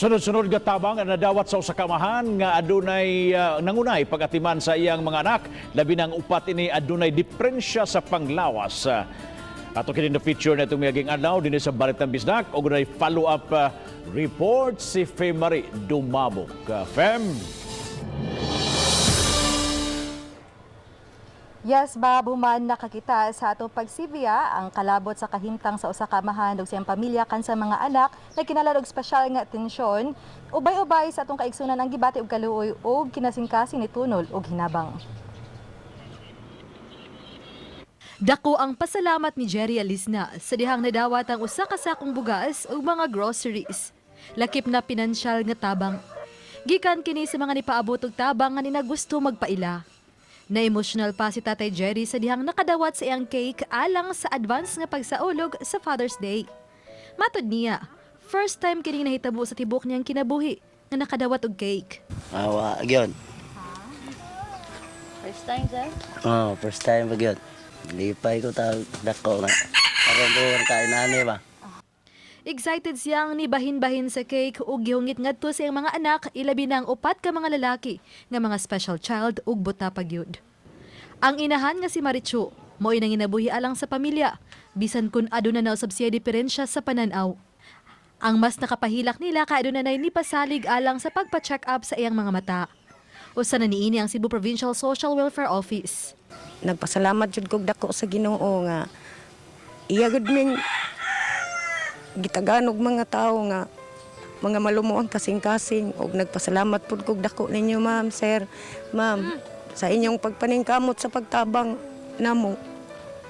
Sunod-sunod nga tabang ang nadawat sa usa ka amahan nga adunay nangunay pagatiman sa iyang mga anak, labi nang upat ini adunay diferensya sa panglawas. Ato kini na feature na itong miaging adlaw dinhi sa Balitang Bisdak ug dunay follow-up report si Femari Dumabok. Fem. Yes, Bob, human nakakita sa atong pagsibya ang kalabot sa kahimtang sa usa ka amahan ug sa iyang pamilya kan sa mga anak na kinahanglan og espesyal nga atensyon. Ubay-ubay sa atong kaigsunan ang gibati og kaluoy ug kinasingkasing ni tunol og hinabang. Dako ang pasalamat ni Jerry Alisna sa dihang nadawat ang usa ka sakong bugas ug mga groceries. Lakip na pinansyal nga tabang. Gikan kini sa mga nipaabot og tabang nga ninagusto magpaila. Na-emotional pa si Tatay Jerry sa dihang nakadawat sa iyang cake alang sa advance nga pagsaulog sa Father's Day. Matod niya, first time kining nahitabo sa tibok niyang kinabuhi nga nakadawat og cake. Awa, gyud. First time, sir? Oh, first time ba gyud. Lipay ko ta dako nga. Aron ko ang kainani ba. Excited siyang nibahin-bahin sa cake ug gihungit ngadto sa iyang mga anak, ilabi na ang upat ka mga lalaki nga mga special child ug buta pa gyud. Ang inahan nga si Marichu, mo'y nanginabuhi alang sa pamilya, bisan kun aduna na usab siya diferensya sa pananaw. Ang mas nakapahilak nila kay aduna nay nipasalig alang sa pagpa-check up sa iyang mga mata. Usa na niini ang Cebu Provincial Social Welfare Office. Nagpasalamat jud kog dako sa Ginoo nga iya gud ming gitagan og mga tawo nga mga malumo ang kasing-kasing, og nagpasalamat pud kog dako ninyo, ma'am, sir, ma'am, sa inyong pagpaningkamot sa pagtabang namo,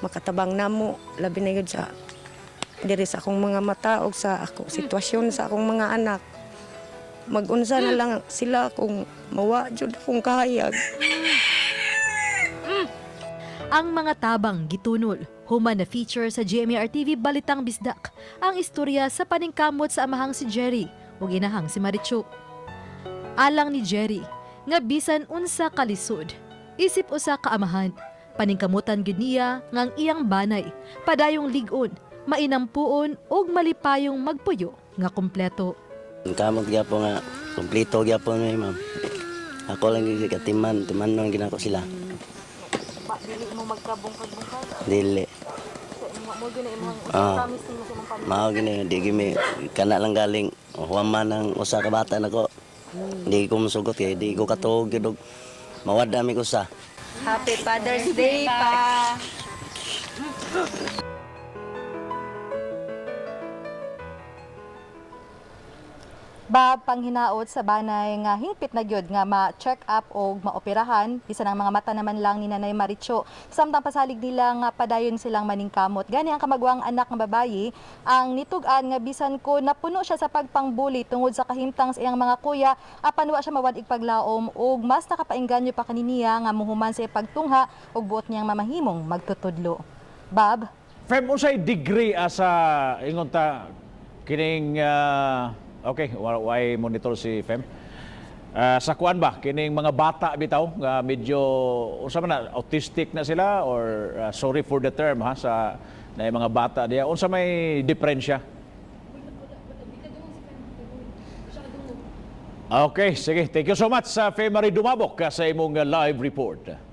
makatabang namo, labi na gyud sa diri sa akong mga mata og sa ako sitwasyon sa akong mga anak. Magunsa na lang sila kung mawa jud akong kahayag. Ang mga tabang gitunol, human na feature sa GMAR TV Balitang Bisdak ang istorya sa paningkamot sa amahang si Jerry ug inahang si Marichu. Alang ni Jerry, nga bisan unsa kalisod, isip usa ka amahan, paningkamutan gyud niya nga ang iyang banay, padayong lig-on, mainampuon ug malipayong magpuyo nga kumpleto. Kamot gyapon nga kompleto gyapon mi, ma'am. Ako lang gyud katiman, timanon ginako sila. Dili mo magkabungkag-bungkag Dili. mo gyud na imong Ah. promise nimo sa imong pamilya. Mao gini di gimi kana lang galing huwaman ang usa ka bata nako. Di ko musugot kay di ko katuog gyud og mawad mi ko sa. Happy Father's Day pa! Bob, panghinaot sa banay nga hingpit na gyud nga ma-check up o maoperahan bisan ang mga mata naman lang ni Nanay Maricho. Samtang pasalig nila nga padayon silang maningkamot. Gani ang kamagwang anak nga babayi ang nitug-an nga bisan ko napuno siya sa pagpangbuli tungod sa kahimtang sa iyang mga kuya, apan wa siya mawad-ig paglaom ug mas nakapainganyo pa kaniniya nga muhuman sa iyang pagtungha ug buot niyang mamahimong magtutudlo. Bob. Fem, unsay degree asa ingon ta kining okay, why monitor si Fem? Sa kuan ba kining mga bata bitaw nga medyo unsa man na, autistic na sila or sorry for the term ha, sa na mga bata diya, unsa may diferensya? Okay, sige. Thank you so much sa Fem Marie Dumabok sa imong live report.